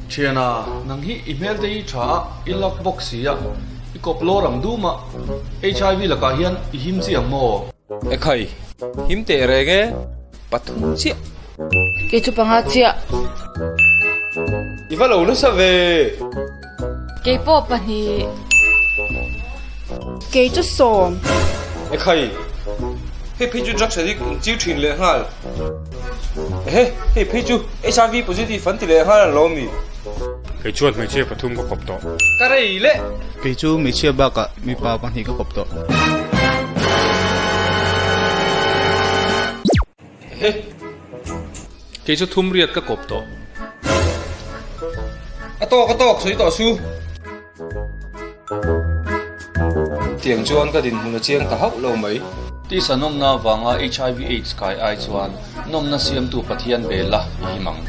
Thiana, nang hi i hmel te hi tha a, i luck bawk si a, i kawp lawr ang dum a, HIV lakah hian i him chiang maw? Ekhai, him teh reng e, pathum chiah. Kei chu panga chiah. I va lo nasa ve. Kei pawh pahnih. Kei chu sawm. Ekhai, hei phei chu drugs addict in chiu thin leh nghal. Ehe, hei phei chu HIV positive an ti leh nghal an lo mi. Kei chuan hmeichhia pathum ka kawp tawh. Ka rei leh. Kei chu hmeichhia bakah mipa pahnih ka kawp tawh. Ehe, kei chu thum riat ka kawp tawh. A tawk a tawk sawi tawh su. Tiang chuan ka dinhmun a chiang ta hauh lo mai. Tisa nawmna vanga HIV aids kai ai chuan nawmna siamtu Pathian bel la i him ang.